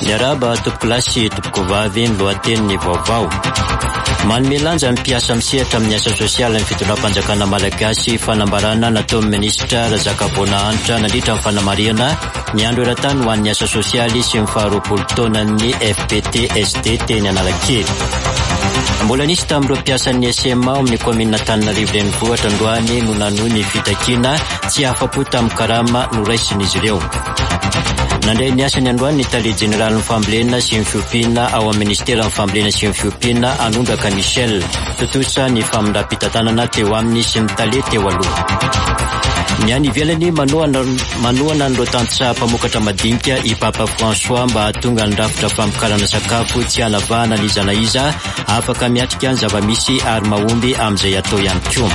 Miarahaba tompokolahy sy tompokovavy ny lohatenin'ny vaovao. Manome lanja ny mpiasa misehatra amin'ny asa sosialy ny fitondram-panjakana malagasy fanambarana nataon'ny minisitra Razakaboana Hanitra nandritra ny fanamarihana ny andro eran-tany ho an'ny asa sosialy sy ny faharoapolo taonan'ny FPTSD teny Analakely. Mbola nisy tamin'ireo mpiasan'ny SMA ao amin'ny kaominina Antananarivo Renivohitra androany no nanohy ny fitakiana tsy afa-po tamin'ny karama noraisin'izy ireo. Nandray ny asany androany ny tale jeneralin'ny fambolena sy ny fiompiana ao amin'ny minisiteran'ny fambolena sy ny fiompiana Anondraka Michel. Tontosa ny famindram-pitantanana teo aminy sy ny tale teo aloha. Ny any ivelany manohana manohana an'ireo tantsaha mpamokatra madinika i Papa François mba hahatonga ny rafitra famokarana sakafo tsy hanavahana n'iza na iza afaka miatrika ny zava-misy ary mahomby amin'izay atao ihany koa.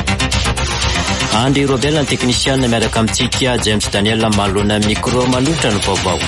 Andry Robert ny teknisiana miaraka amintsika, James Daniel manoloana ny micro manolotra ny vaovao.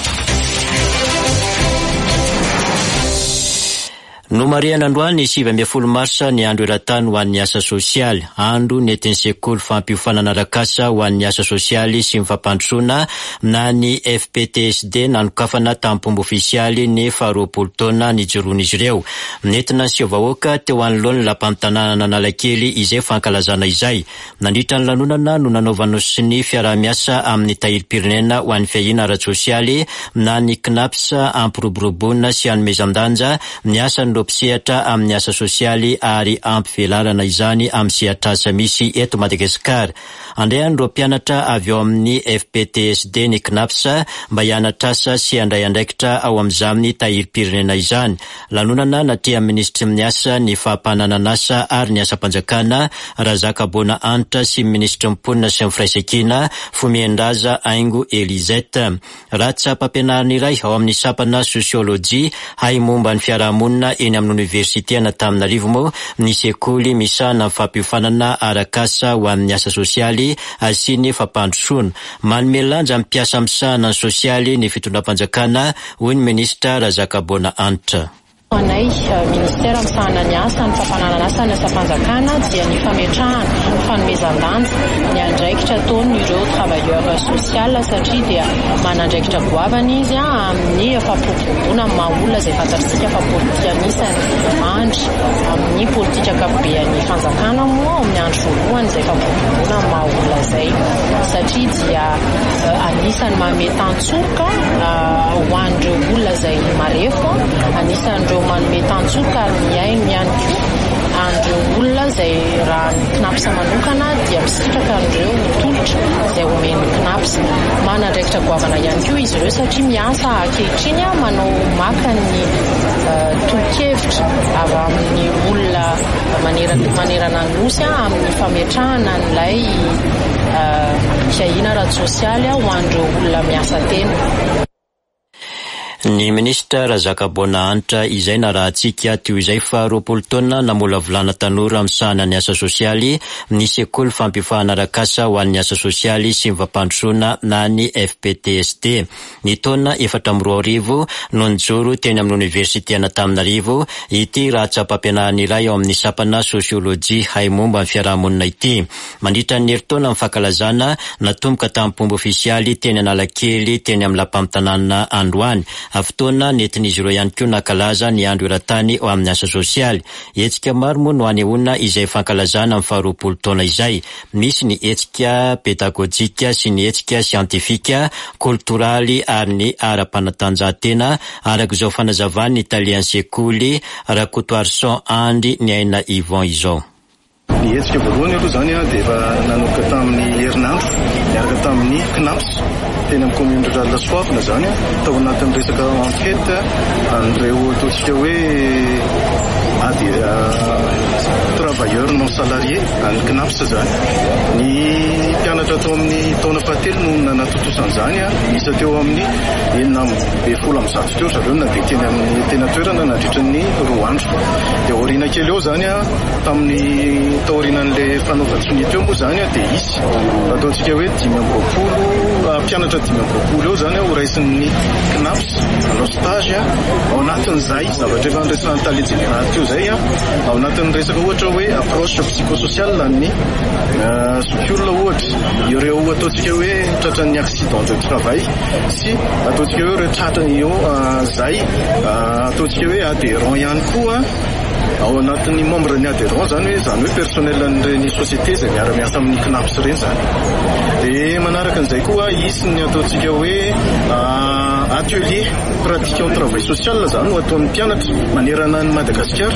Nomarihana androany 19 marsa ny andro eran-tany ho an'ny asa sosialy. Andro nentin'ny sekoly fampiofanana arak'asa ho an'ny asa sosialy sy ny fampandrosoana na ny FPTSD nanokafana tamim-pomba ofisialy ny faharoapolo taona nijoroan'izy ireo. Nentina niseho vahoaka teo anoloan'ny lapan'ny tanànan'Analakely izay fankalazana izay. Nandritra ny lanonana no nanaovana sonia fiaraha-miasa amin'ny Tahirim-pirenena ho an'ny fiahiana ara-tsosialy na ny Cnaps hampiroboroboana sy hanomezan-danja ny asan'ireo mpisehatra amin'ny asa sosialy ary hampivelarana izany amin'ny sehatr'asa misy eto Madagasikara. Handray an'ireo mpianatra avy ao amin'ny FPTSD ny Cnaps mba hianatra asa sy handray andraikitra ao amin'izany tahirim-pirenena izany. Lanonana natrehan'ny minisitry ny Asa, ny Fampananan'asa ary ny Asam-panjakana, Razakaboana Hanitra sy ny minisitry ny Mponina sy ny Firaisankina, Fomiendraza Haingo Elisette. Ratsam-pampianarana iray ao amin'ny sampana sosiolojia, hay momba ny fiarahamonina eny amin'ny oniversiten'Antananarivo moa ny sekoly misahana ny fampiofanana arak'asa ho an'ny asa sosialy sy ny fampandrosoana. Manome lanja ny mpiasa misahana ny sosialy ny fitondram-panjakana, hoy ny minisitra Razakaboana Hanitra. Ho anay, Minisitera misahana ny asa, ny fampananana asa ny asam-panjakana dia ny fametrahana, ny fanomezan-danja ny andraikitra ataon'ireo travailleur social satria dia manandraikitra goavana izy amin'ny fampiroboroboana ny maha olona izay fantatr'isika fa politika anisany andry amin'ny politika ankapobean'ny fanjakana moa ao amin'ny andry voalohany izay fampiroboroboana ny maha olona izay satria dia anisany manome tantsoroka ho an'ireo olona izay marefo, anisan'ireo manome tantsoroka ary mihaino ihany koa an'ireo olona izay raha ny Cnaps manokana dia misitraka an'ireo tolotra izay omen'ny Cnaps. Manana andraikitra goavana ihany koa izy ireo satria miasa ankehitriny manao maka ny tolo-kevitra avy amin'ny olona manerana ny Nosy amin'ny fametrahana an'ilay fiahiana ara-tsosialy ho an'ireo olona miasa tena. Ny minisitra Razakaboana Hanitra izay narahantsika teo izay fa 20 taona namolavolana tanora misahana ny asa sosialy ny sekoly fampiofahana arak'asa ho an'ny asa sosialy sy ny fampandrosoana na ny FPTSD. Ny taona 2004 no nijoro teny amin'ny oniversiten'Antananarivo ity ratsam-pampianarana iray ao amin'ny sampana sosiolojia hay momba ny fiarahamonina ity. Mandritra ny herintaona ny fankalazana, natomboka tamim-pomba ofisialy teny Analakely teny amin'ny Lapan'ny Tanàna androany. Fotoana nentin'izy ireo ihany koa nankalaza ny Andro eran-tany ho amin'ny asa sosialy. Hetsika maro moa no hanehoana izay fankalazana ny faharoapolo taona izay. Misy ny hetsika pedagojika sy ny hetsika siantifika, koltoraly ary ny ara-panatanjahantena, araka izao fanazavan'ny talehan'ny sekoly, Rakotoarison Andry Niaina Yvon izao. Ny hetsika voalohany aloha izany dia efa nanomboka tamin'ny herinandro niaraka tamin'ny Cnaps teny amin'ny commune rurale Soavina izany tao anatin'ny resaka enquête an'ireo ataontsika hoe travailleurs non salariés an'ny Cnaps izany. Ny mpianatra tao amin'ny taona fahatelo no nanatontosa an'izany, miisa teo amin'ny 116 teo ry zareo no nandeha teny amin'ny teny an-toerana nandritra ny roa andro. Dia aoriana kely eo izany Tamin'ny taorianan'ilay fanaovan-tsonia teo moa izany dia hisy ataontsika hoe 25, mpianatra 25 eo izany ho raisin'ny Cnaps hanao stage ao anatin'izay zavatra efa noresahan'ny tale jeneraly teo izay, ao anatin'ny resaka ohatra hoe approche psychosociale an'ny zokiolona ohatra, ireo ataontsika hoe tratran'ny accident de travail sy ataontsika hoe ireo tratra eo izay ataontsika hoe adhérent ihany koa ao anatin'ny membre ny adhérent zany hoe, izany hoe personnel an'ireny société izay miara-miasa amin'ny CNaPS ireny zany. Dia manaraka an'izay koa hisy ny ataontsika hoe atelier pratique en travail social zany no ataon'ny mpianatra manerana an'i Madagasikara,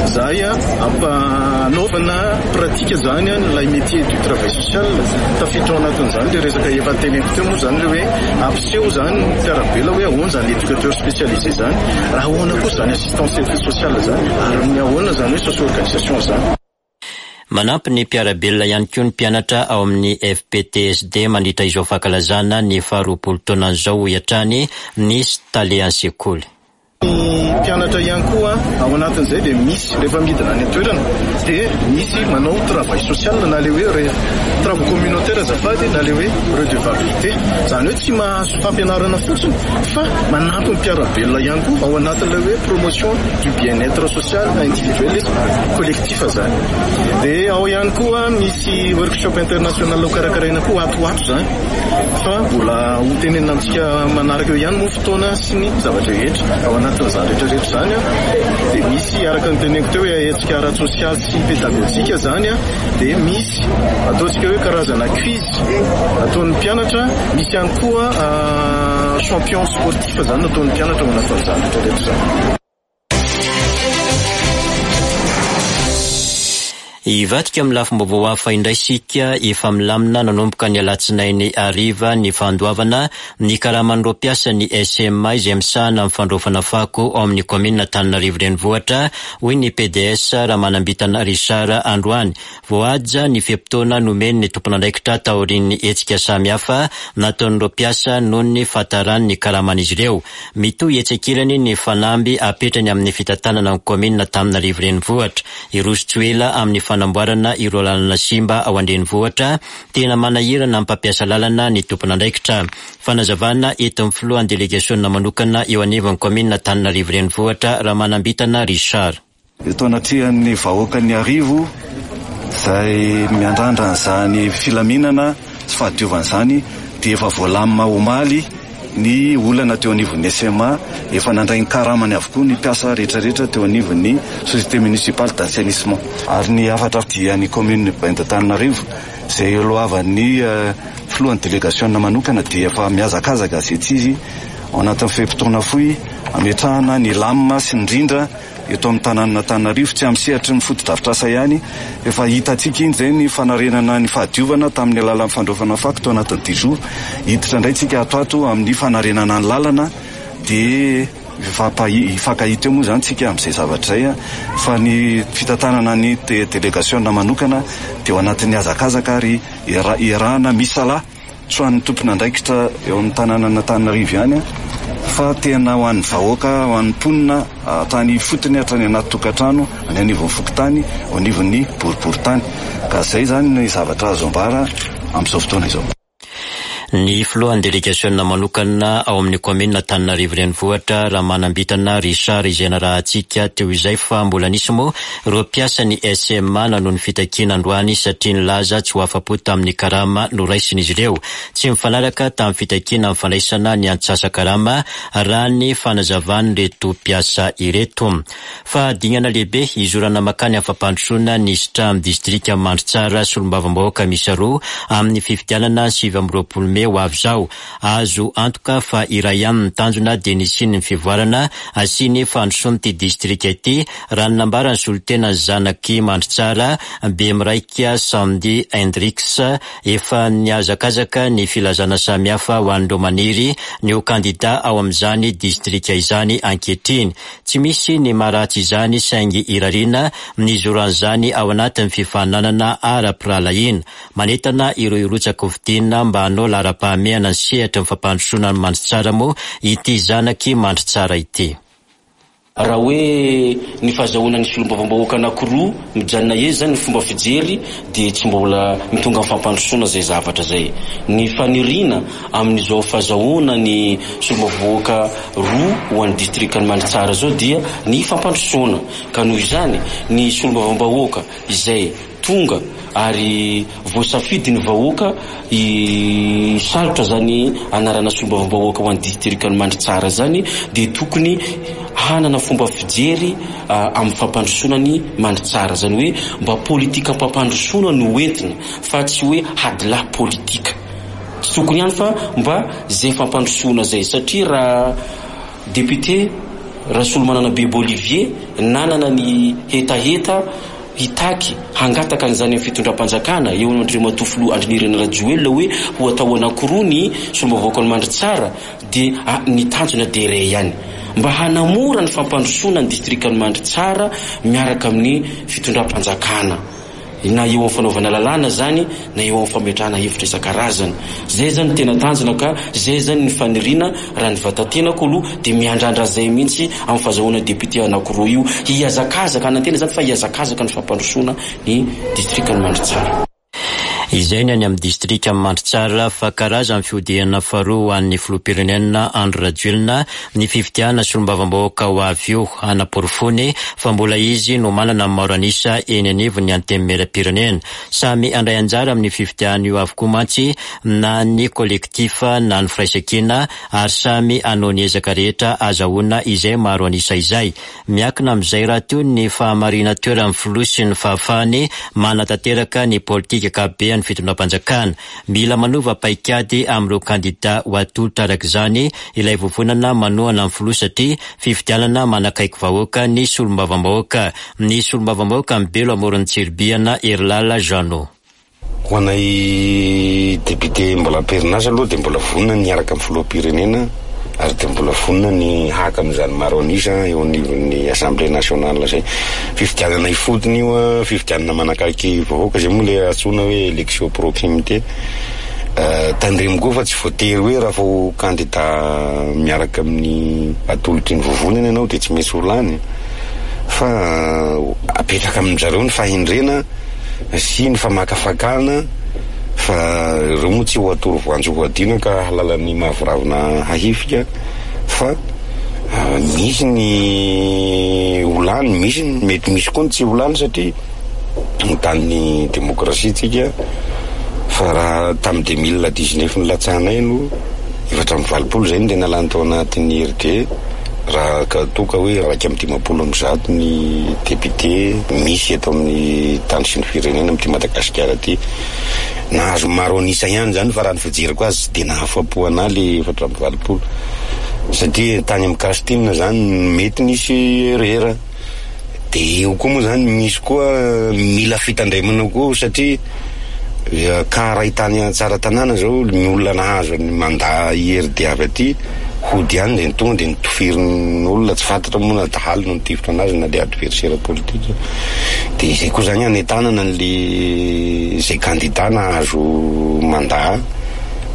izay ampanaovana pratique zany ilay métier du travail social. Tafiditra ao anatin'izany ilay resaka efa teneniko teo moa zany, ilay hoe ampiseho zany ny mpiara-belona hoe ahoana zany éducateur spécialisé zany, raha ahoana koa zany assistance sociale zany, ary ny ahoana zany hoe socio-organisation zany. Manampy ny mpiara-belona ihany koa ny mpianatra ao amin'ny FPTSD mandritra izao fankalazana ny faharoapolo taonany izao, hoy hatrany ny talehan'ny sekoly. Ny mpianatra ihany koa ao anatin'izay dia misy rehefa midina any an-toerana dia misy manao travail social na ilay hoe travaux communautaire azafady na ilay hoe redevabilité, izany hoe tsy mahazo fampianarana fotsiny fa manampy ny mpiara-belona ihany koa ao anatin'ilay hoe promotion du bien-être social individuel et collectif zany. Dia ao ihany koa misy workshop international ho karakaraina koa ato ho ato zany, fa mbola ho tenenina amintsika manaraka eo ihany moa fotoana sy ny zavatra rehetra. Ao anatin'izany rehetra rehetra izany dia misy araka ny teneniko teo hoe hetsika ara-tsosialy sy pedagojika zany, dia misy ataontsika hoe karazana quiz ataon'ny mpianatra, misy ihany koa champion sportif zany nataon'ny mpianatra ao anatin'izany rehetra rehetra izany. Hivadika amin'ny lafim-baovao hafa indray isika, efa milamina nanomboka ny alatsinainy hariva ny fandoavana ny karaman'ireo mpiasan'ny SMA izay misahana amin'ny fandraofana fako ao amin'ny kaominina Antananarivo Renivohitra, hoy ny pds Ramanambitana Richard androany. Voahaja ny fe-potoana nomeny ny tompon'andraikitra taorian'ny hetsika samihafa nataon'ireo mpiasa noho ny fahataran'ny karaman'izy ireo. Mitohy etsy ankilany ny fanamby apetrany amin'ny fitantanana ny kaominina Antananarivo Renivohitra. Hiroso tsy ho ela amin'ny fanamboarana ireo lalana simba ao an-drenivohitra tena manahirana ny mpampiasa lalana ny tompon'andraikitra. Fanazavana entin'ny filohan'ny delegasiona manokana eo anivon'ny kaominina Antananarivo Renivohitra, Ramanambitana Richard. Eto anatrehan'ny vahoakan'Iarivo izay miandrandra an'izany filaminana sy fahadiovana izany dia efa voalamina omaly ny olana teo anivon'ny SMA, efa nandray ny karamany avokoa ny mpiasa rehetrarehetra teo anivon'ny Société Municipale d'Assainissement. Ary ny hafatra dia ny Commune Urbaine d'Antananarivo izay ialohavan'ny filohan'ny delegasiona manokana dia efa mihazakazaka izay tsy izy ao anatin'ny fe-potoana fohy hametrahana ny lamina sy ny rindra Eto amin'ny tanànan'Antananarivo, tsy amin'ny sehatry ny fotodrafitrasa ihany, efa hitantsika iny izay ny fanarenana ny fahadiovana tamin'ny alalan'ny fandraofana fako tao anatin'ny dix jours. Hiditra indray tsika ato ato amin'ny fanarenana ny lalana dia hifankahita eo moa izany tsika amin'izay zavatra izay fa ny fitantanana ny delegasiona manokana dia ao anatin'ny hazakazaka ary iarahana misalahy. Tsy ho an'ny tompon'andraikitra eo amin'ny tanànan'Antananarivo ihany fa tena ho an'ny vahoaka, ho an'ny mponina hatrany ifotony, hatrany anaty tokantrano, any anivon'ny fokontany, eo anivon'ny boriborintany. Ka izay izany ny zavatra azo ambara amin'izao fotoana izao. Ny filohan'ny delegasiona manokana ao amin'ny kaominina Antananarivo Renivohitra, Ramanambitana Richard, izay narahantsika teo izay fa mbola nisy moa Ireo mpiasan'ny SMA nanohy ny fitakiana androany satria nilaza tsy ho afa-po tamin'ny karama noraisin'izy ireo. Tsy mifanaraka tamin'ny fitakiana ny fandraisana ny antsasa-karama, raha ny fanazavan'ireto mpiasa ireto. Fa dingana lehibe hizorana mankany amin'ny fampandrosoana ny sitrahan'ny distrika Mandritsara solombavambahoaka miisa roa amin'ny fifidianana ny 29 mey ho avy izao. Azo antoka fa iray ihany ny tanjona dia ny hisian'ny fivoarana sy ny fandrosoan'ity distrika ity, raha ny nambaran'ny solontenan'ny zanak'i Mandritsara, Bemiraika Sandy Hendricks. Efa nihazakazaka ny filazana samihafa ho an'ireo maniry ny ho kandida ao amin'izany distrika izany ankehitriny. Tsy misy ny maharatsy izany saingy irariana ny hizoran'izany ao anatin'ny fifaninanana ara-pirahalahiana. Manentana ireo hirotsaka hofidiana mba hanao laharam-pahamehana ny sehatry ny fampandrosoana an'i Mandritsara moa ity zanak'i Mandritsara ity. Raha hoe ny fahazahoana ny solombavambahoaka anankiroa mijanona eo izany ny fomba fijery dia tsy mbola mitonga amin'ny fampandrosoana izay zavatra izay. Ny faniriana amin'izao fahazahoana ny solombavambahoaka roa ho an'ny distrikan'i Mandritsara izao dia ny fampandrosoana ka noho izany ny solombavambahoaka izay tonga. ary voasafidy ny vahoaka hisalotra zany anarana solombavambahoaka ho an'ny distrikan'i Mandritsara zany dia tokony hanana fomba fijery amin'ny fampandrosoana ny Mandritsara, zany hoe mba politikam-pampandrosoana no entina fa tsy hoe hadilahy politika. Tsy tokony ihany fa mba zay fampandrosoana zay satria raha député Rasolomanana Bebo Olivier nanana ny hetaheta hitaky hangataka an'izany amin'ny fitondram-panjakana eo Andriamatoa Filoha Andry Nirina Rajoelina hoe ho atao anankiroa ny solombavambahoakan'i Mandritsara dia ny tanjona dia iray ihany mba hanamora ny fampandrosoana ny distrikan'i Mandritsara miaraka amin'ny fitondram-panjakana. Na eo amin'ny fanaovana lalàna izany na eo amin'ny fametrahana hevitra isan-karazany. Izay izany no tena tanjona ka izay izany ny faniriana raha ny vatan-tenako aloha dia miandrandra an'izay mihitsy amin'ny fahazahoana député anankiroa io. Hihazakazaka, hanantena izany fa hihazakazaka ny fampandrosoana ny distrikan'i Mandritsara. Izay ny any amin'ny distrikan'i Mandritsara fa karazan'ny fihodihana faharoa ho an'ny filoham-pirenena Andry Rajoelina ny fifidianana solombavambahoaka ho avy io, hanaporofoany fa mbola izy no manana ny maro an'isa eny anivon'ny Antenimierampirenena. Samy handray anjara amin'io fifidianana io avokoa mantsy na ny Collectif na ny Firaisankina ary samy hanao ny ezaka rehetra hazahoana izay maro an'isa izay. Miankina amin'izay rahateo ny fahamarinan-toeran'ny Filoha sy ny fahafahany manatanteraka ny politika ankapobean'ny fitondram-panjakana. Mila manova paikady amin'ireo kandida ho atolotra araka izany ilay vovonana manohana ny filoha satria fifidianana manakaiky vahoaka ny solombavambahoaka. Ny solombavambahoaka Mibelo Amoron'i Tsiribihana Herilala Jeannot. Ho anay député mbola am-perinasa aloha dia mbola vonona ny hiaraka amin'ny filoham-pirenena ary dia mbola vonona ny haka an'izany maro an'isa eo anivon'ny Assemblée nationale izay. Fifidianana ifotony io, fifidianana manakaiky vahoaka, izay moa ilay antsoina hoe élection proximité. Tandremo koa fa tsy voatery hoe raha vao kandida miaraka amin'ny atolotry ny vovonana ianao dia tsy maintsy ho lany fa apetraka amin-dry zareo ny fahendrena sy ny famakafakana fa ireo moa tsy ho atoro voanjo ho adino ka hahalala ny mahavoravina hahifika fa misy ny ho lany, misy ny mety misy koa ny tsy ho lany satria ny tanin'ny demokrasia tsika fa raha tamin'ny 2019 nilatsahanay no 84 izay no tena lany tao anatin'ny IRD raha ka toa ka hoe 151 ny député misy eto amin'ny tany sy ny firenena amin'ity Madagasikara ity. Nahazo maro an'isa ihany izany fa raha ny fijeriko azy tsy dia nahafapo anah le 84 satria tany amin'ny casting izany mety nisy erreur. Dia eo koa moa zany misy koa mila fitandremana koa satria cas ray tany Tsaratanàna zao ny olona nahazo ny mandat IRD avy aty hody ihany dia tonga dia notifirin'olona tsy fantatra moa na dahalo no nitifitra anazy na le adversaire politique. Dia izay koa zany hanentanana an'le izay candidat nahazo mandat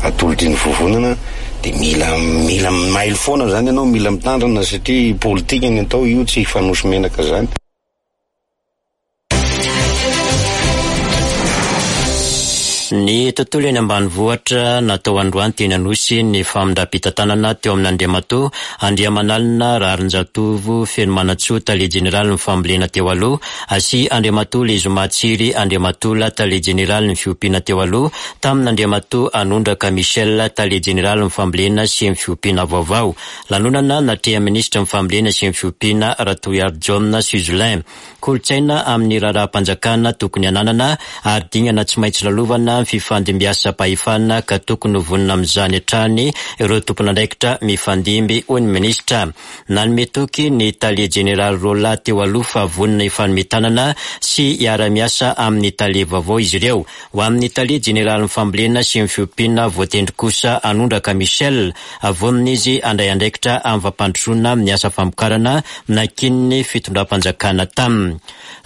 atolotry ny vovonana. Dia mila mila mailo foana zany ianao, mila mitandrina satria politika ny atao, io tsy hifanosy menaka zany. Ny tontolo eny ambanivohitra natao androany teny Anosy ny famindram-pitantanana teo amin'Andriamatoa Andriamanalina Raharinjatovo Fenomanantsoa Tale Jeneralin'ny Fambolena teo aloha sy Andriamatoa Lezomatsiry Andriamatola Tale Jeneralin'ny Fiompiana teo aloha tamin'Andriamatoa Anondraka Michel, Tale Jeneralin'ny Fambolena sy ny Fiompiana vaovao. Lanonana natrehan'ny Minisitry ny Fambolena sy ny Fiompiana, Ratohiarijaona Suzlin. Kolontsaina amin'ny raharaham-panjakana tokony hananana ary dingana tsy maintsy lalovana ny fifandimbiasam-pahefana ka tokony ho vonona amin'izany hatrany ireo tompon'andraikitra mifandimby, hoy ny Minisitra. Nanome toky ny Tale Jeneraly Rolland teo aloha fa vonona hifanome tanana sy hiara-miasa amin'ny Tale vaovao izy ireo. Ho amin'ny Tale Jeneralin'ny Fambolena sy ny Fiompiana voatendry kosa Anondraka Michel, vonona izy handray andraikitra amin'ny fampandrosoana ny asa famokarana nankinin'ny fitondram-panjakana taminy.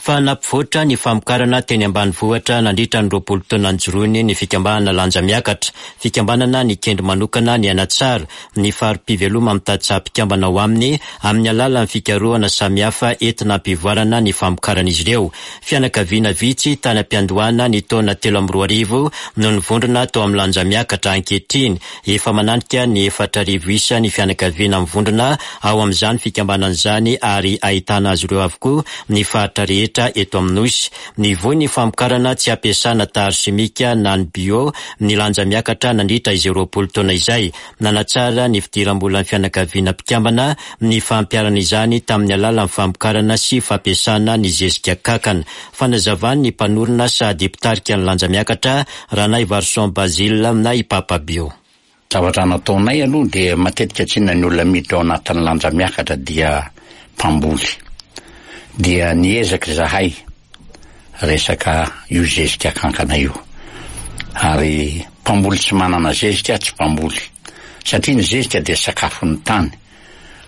Fa nampivoatra ny famokarana teny ambanivohitra nandritra ny 20 taona nijoroany. nijoroany ny fikambanana Lanja Miakatra. Fikambanana nikendry manokana ny hanatsara ny fari-piveloman'ny tantsaha mpikambana ao aminy amin'ny alalan'ny fikarohana samihafa entina hampivoarana ny famokaran'izy ireo. Fianakaviana vitsy tany am-piandohana ny taona 2003 no nivondrona tao amin'ny Lanja Miakatra. Ankehitriny, efa mananika ny 4000 isa ny fianakaviana mivondrona ao amin'izany fikambanana izany ary ahitana azy ireo avokoa ny faritra rehetra eto amin'ny Nosy. Nivoy ny famokarana tsy ampiasana taharo simika na ny bio ny lanja miakatra nandritra izay 20 taona izay. Nanatsara ny fidiram-bolan'ny fianakaviana mpikambana ny fampiharana izany tamin'ny alalan'ny famokarana sy fampiasana ny zezika kankana. Fanazavan'ny mpanorina sady mpitarika ny lanja miakatra, Ranaivarison Basile na i Papa Bio. Zavatra nataonay aloha dia matetika tsinona ny olona miditra ao anatin'ny lanja miakatra dia mpamboly. Dia niezaka izahay resaka io zezika kankana io. Ary mpamboly tsy manana zezika tsy mpamboly. Satria ny zezika dia sakafon'ny tany.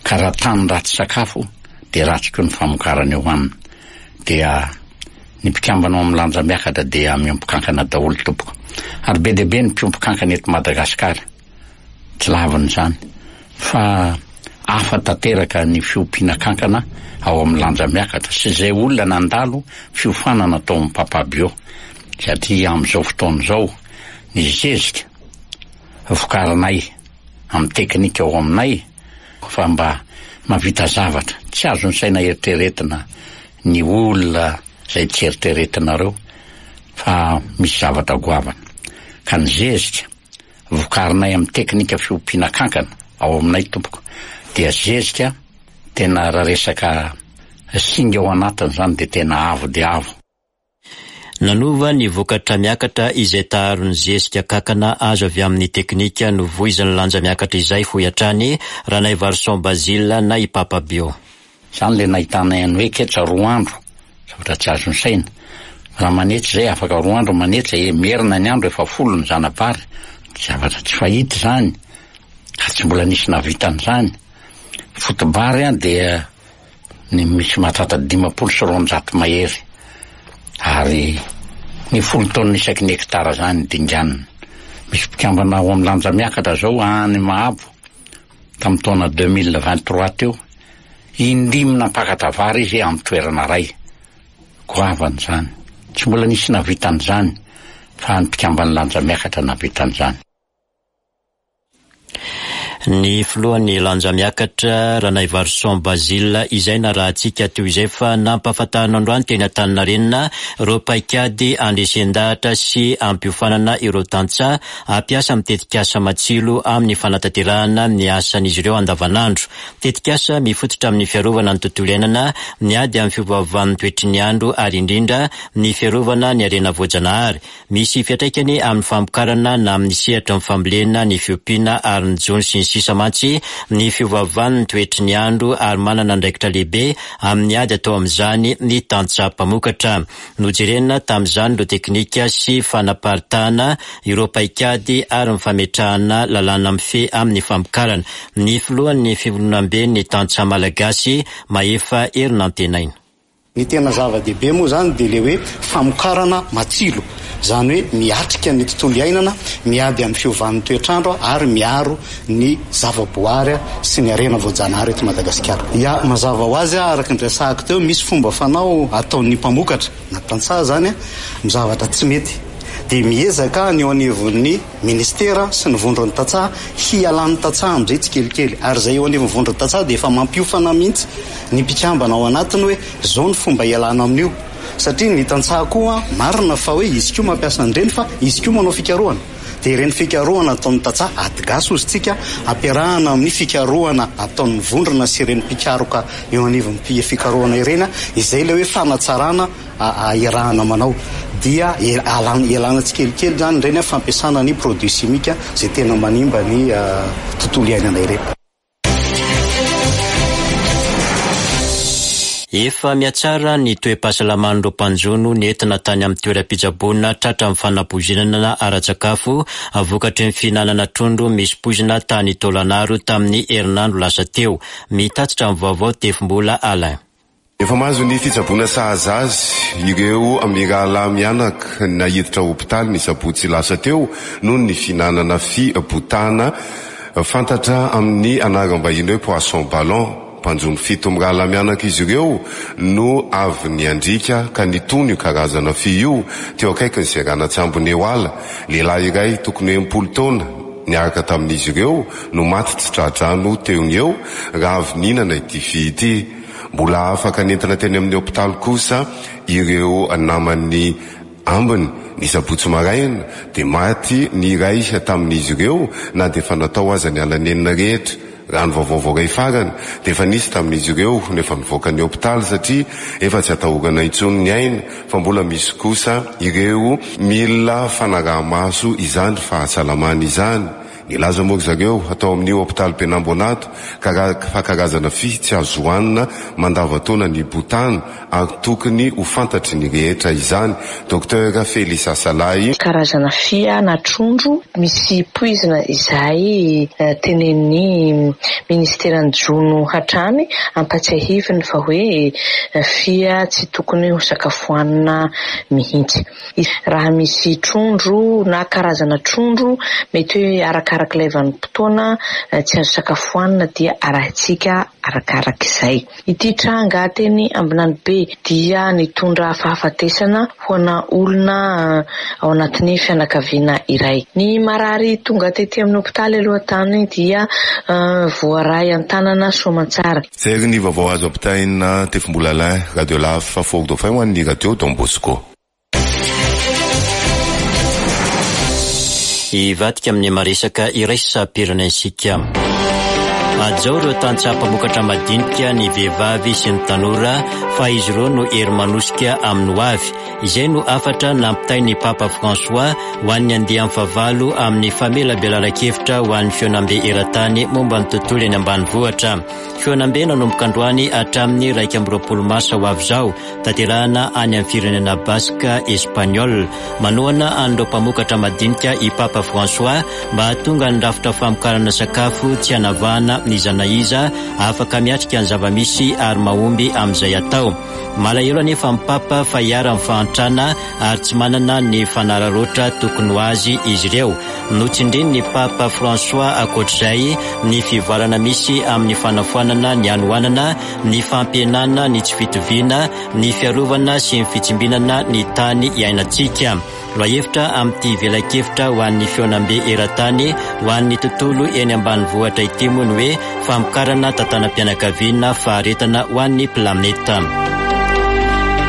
Ka raha tany ratsy sakafo dia ratsy koa ny famokarana eo aminy. Dia ny mpikambana ao amin'ny lanja miakatra dia miompy kankana daholo tompoko. Ary be dia be ny mpiompy kankana eto Madagasikara. Tsy lavina izany. Fa hafa tanteraka ny fiompiana kankana ao amin'ny lanja miakatra sy izay olona nandalo fiofanana tao amin'ny Papa Bio. Satria amin'izao fotoana izao ny zezika vokarinay amin'ny teknika ao aminay fa mba mahavita zavatra tsy azon'ny saina eritreretina ny olona izay tsy eritreretinareo fa misy zavatra goavana ka ny zezika vokarinay amin'ny teknika fiompiana kankana ao aminay tompoko dia zezika tena raha resaka singa ao anatiny izany dia tena avo dia avo. Nanova ny vokatra miakatra izay taharon'ny zezika kankana azo avy amin'ny teknika novoizin'ny lanja miakatra izay, hoy hatrany Ranaivarison Basile na i Papa Bio. Izany ilay nahitanay an'i hoe ketsa roa andro, zavatra tsy azon'ny saina. Raha manetsa izay afaka roa andro manetsa e, merina ny andro efa folo ny zana-bary, zavatra tsy fahita izany ary tsy mbola nisy nahavita an'izany. Foto-bary dia ny misy mahatratra 250 mahery ary ny folo taonina isaky ny hekitara izany dinganina. Misy mpikambana ao amin'ny lanja miakatra izao any Mahabo tamin'ny taona 2023 teo, indimy nampakatra vary izy amin'ny toerana iray. Goavana izany. Tsy mbola nisy nahavita an'izany fa ny mpikamban'ny lanja miakatra nahavita an'izany. Ny filohan'ny Lanja Miakatra, Ranaivarison Basile, izay narahantsika teo izay fa nampahafantarina androany teny Antaninarenina ireo paikady handresen-dahatra sy hampiofanana ireo tantsaha hampiasa amin'ny tetikasa matsilo amin'ny fanatanterahana ny asan'izy ireo andavanandro. Tetikasa mifototra amin'ny fiarovana ny tontolo iainana, ny ady amin'ny fiovaovan'ny toetry ny andro ary indrindra ny fiarovana ny harena voajanahary. Misy fiantraikany amin'ny famokarana na amin'ny sehatry ny fambolena, ny fiompiana ary ny jono sy ny sisa mantsy ny fiovaovan'ny toetry ny andro ary manana andraikitra lehibe amin'ny ady atao amin'izany ny tantsaha mpamokatra. Nojerena tamin'izany ireo teknika sy fanaparitahana ireo paikady ary ny fametrahana lalàna mifehy amin'ny famokarana. Ny filohan'ny Fivondronamben'ny tantsaha malagasy, Mahefa Herinantenaina. Ny tena zava-dehibe moa izany dia ilay hoe famokarana matsilo, izany hoe miatrika ny tontolo iainana, miady amin'ny fiovan'ny toetr'andro ary miaro ny zavaboary sy ny harena voajanahary eto Madagasikara. Ya, mazava ho azy araka ny resahako teo, misy fomba fanao ataon'ny mpamokatra na tantsaha izany amin'ny zavatra tsy mety dia miezaka ny eo anivon'ny Ministera sy ny vondron'ny tantsaha hialan'ny tantsaha amin'izay tsikelikely ary izay eo anivon'ny vondron'ny tantsaha dia efa mampiofana mihitsy ny mpikambana ao anatiny hoe izao ny fomba hialana amin'io satria ny tantsaha koa marina fa hoe izy koa mampiasa an'ireny fa izy koa manao fikarohana dia ireny fikarohana ataon'ny tantsaha ady gasy hozy tsika ampiarahana amin'ny fikarohana ataon'ny vondrona sy ireny mpikaroka eo anivon'ny fikarohana ireny izay ilay hoe fanatsarana iarahana manao dia ialana tsikelikely izany ireny fampiasana ny produit chimique izay tena manimba ny tontolo iainana ireny. Efa mihatsara ny toe-pahasalaman'ireo mpanjono nentina tany amin'ny toeram-pitsaboana tratran'ny fanapoizinana ara-tsakafo vokatry ny fihinanana trondro misy poizina tany Taolagnaro tamin'ny herinandro lasa teo. Mitatitra ny vaovao Tefimbola Alain. Efa mahazo ny fitsaboana sahaza azy ireo mirahalahy mianaka naiditra hopitaly ny sabotsy lasa teo noho ny fihinanana fy botana fantatra amin'ny anaram-bahiny hoe poisson ballon. Mpanjono fito mirahalahy mianaka izy ireo no avy niandriaka ka nitono io karazana fy io teo akaikin'ny seranan-tsambo Nehoala. Lehilahy iray tokony ho 60 taona niaraka tamin'izy ireo no maty tsy tra-drano teo ny eo raha avy nihinana ity fy ity. Mbola afaka nentina teny amin'ny hopitaly kosa ireo namany ambiny. Ny sabotsy maraina dia maty ny iray tamin'izy ireo na dia efa natao aza ny ala-nenina rehetra. Raha ny vaovao voaray farany dia efa nisy tamin'izy ireo no efa nivoaka ny hopitaly satria efa tsy atahorana intsony ny ainy fa mbola misy kosa ireo mila fanaraha-maso izany fahasalamany izany. Nilaza moa ry zareo tao amin'io hopitaly Benamboanato fa karazana fy tsy azo hohanina mandavantaona ny botana ary tokony ho fantatry ny rehetra izany. Docteur Felisa Salahy. Karazana fia na trondro misy poizina izay tenenin'ny ministeran'ny jono hatrany ampatsiahiviny fa hoe fia tsy tokony ho sakafoanina mihitsy. Raha misy trondro na karazana trondro mety hoe arakarak'ilay vanim-potoana tsy azo sakafoanina dia arahintsika arakarak'izay. Ity tranga teny Ambinanibe dia nitondra fahafatesana ho ana olona ao anatin'ny fianakaviana iray. Ny marary tonga tety amin'ny hopitaly aloha tany dia voaray an-tanana soamantsara. Jery ny vaovao azo ampitaina Tefimbola Alain, Radio Laf, Fort Dauphin ho an'ny Radio Don Bosco. Hivadika amin'ny maresaka iraisam-pirenena isika. Hajao ireo tantsaha mpamokatra madinika, ny vehivavy sy ny tanora fa izy ireo no hery manosika amin'ny ho avy. Izay no hafatra nampitain'ny Papa François ho an'ny andiany fahavalo amin'ny famelabelaran-kevitra ho an'ny fihaonambe eran-tany momba ny tontolo eny ambanivohitra. Fihaonambe nanomboka androany hatramin'ny 21 marsa ho avy izao, tanterahana any amin'ny firenena Basque Espagnol. Manohana an'ireo mpamokatra madinika i Papa François mba hahatonga ny rafitra famokarana sakafo tsy hanavahana n'iza na iza, afaka miatrika ny zava-misy ary mahomby amin'izay atao. Malahelo anefa ny Papa fa iharan'ny fahantrana ary tsy manana ny fanararaotra tokony ho azy izy ireo. Notsindrin'ny Papa François ankoatr'izay ny fivoarana misy amin'ny fanafoanana ny hanoanana, ny fampihenana ny tsy fitoviana, ny fiarovana sy ny fitsimbinana ny tany iainantsika. Lohahevitra amin'ity velakevitra ho an'ny fihaonambe eran-tany ho an'ny tontolo eny ambanivohitra ity moa ny hoe famokarana tantanam-pianakaviana faharetana ho an'ny planeta.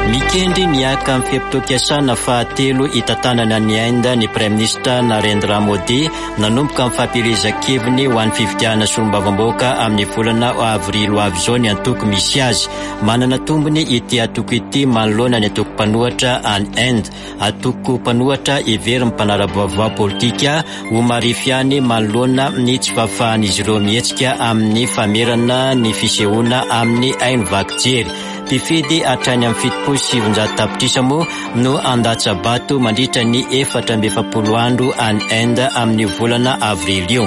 Mikendry ny haka amin'ny fe-potoam-piasana fahatelo hitantanana an'i Inde ny Praiminisitra Narendra Modi nanomboka ny fampielezan-keviny ho an'ny fifidianana solombavambahoaka amin'ny volana avrily ho avy izao ny antoko misy azy. Manana tombony ity antoko ity manoloana ny antoko mpanohitra any Inde. Antoko mpanohitra heverin'ny mpanara-baovao politika ho marefo ihany manoloana ny tsy fahafahan'izy ireo mihetsika amin'ny famerana ny fisehoana amin'ny haino vaky jery. Mpifidy hatrany amin'ny 970 tapitrisa moa no handatsa-bato mandritra ny 44 andro any Inde amin'io volana avrily io.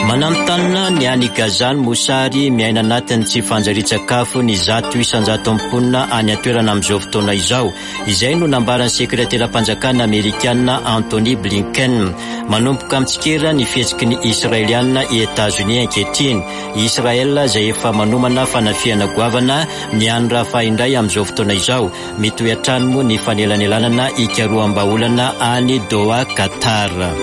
Mananontanona ny any Gaza ny mosary miaina anatin'ny tsy fanjarian-tsakafo ny 100% mponina any an-toerana amin'izao fotoana izao. Izay no nambaran'ny sekreteram-panjakana amerikana Antony Blinken. Manomboka mitsikera ny fihetsiky ny Israeliana i Etazonia ankehitriny. Israel izay efa manomana fanafihana goavana ny any Rafah indray amin'izao fotoana izao. Mitohy hatrany moa ny fanelanelanana hikaroham-bahaolana any Doha, Qatar.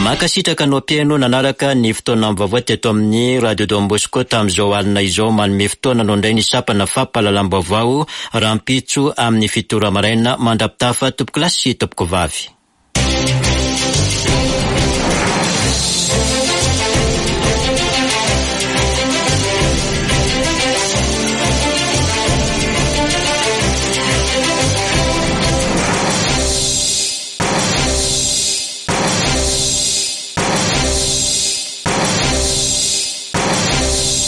Mankasitraka anao mpihaino nanaraka ny fotoana vaovao teto amin'ny Radio Don Bosco tamin'izao alina izao. Manome fotoana anao indray ny sampana fampahalalam-baovao rahampitso amin'ny fito ora maraina. Mandra-pitafa tompokolahy sy tompokovavy.